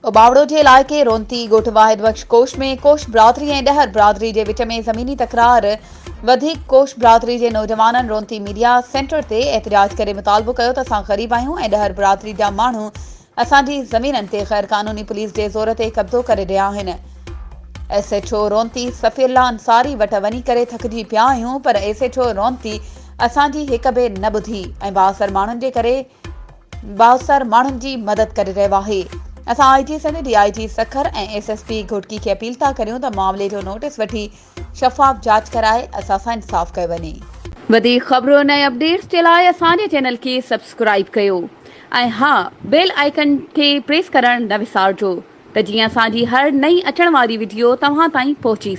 اٻاوڙو جي علائقي رونتي ڳوٺ واحد بخش ڪوش ۾ ڪوش برادري ۽ ڏهر برادري جي وچ ۾ زميني تڪرار وڌيڪ ڪوش برادري جي نوجوانن رونتي ميڊيا سينٽر تي احتجاج ڪري مطالبو ڪيو ته اسان غريب آهيون ۽ ڏهر برادري جا ماڻهو اسان جي زمينن تي غير قانوني پوليس جي زور تي قبضو ڪري رهيا آهن S H O Ronti Safiullah Ansari وٽ وڃي ڪري ٿڪجي پيا آهيون پر ايس ايڇ او رونتي اسان جي هڪ به نه ٻڌي ۽ بااثر ماڻهن جي ڪري بااثر ماڻهن جي مدد ڪري رهيو آهي. اسان I G Sindh, D I G Sukkur ۽ S S P Ghotki کي اپيل ٿا ڪريون ته معاملي جو نوٽيس وٺي شفاف جاچ ڪرائي اسان سان انصاف ڪيو وڃي. وڌيڪ خبرن ۽ اپڊيٽس جي لاء اسان جي چينل کي سبسڪرائيب ڪيو ۽ ها بيل آئيڪن کي پريس ڪرڻ نه وسارجو ته جيئن اسان جي هر نئين اچڻ واري وڊيو توهان تائين پهچي سگهي.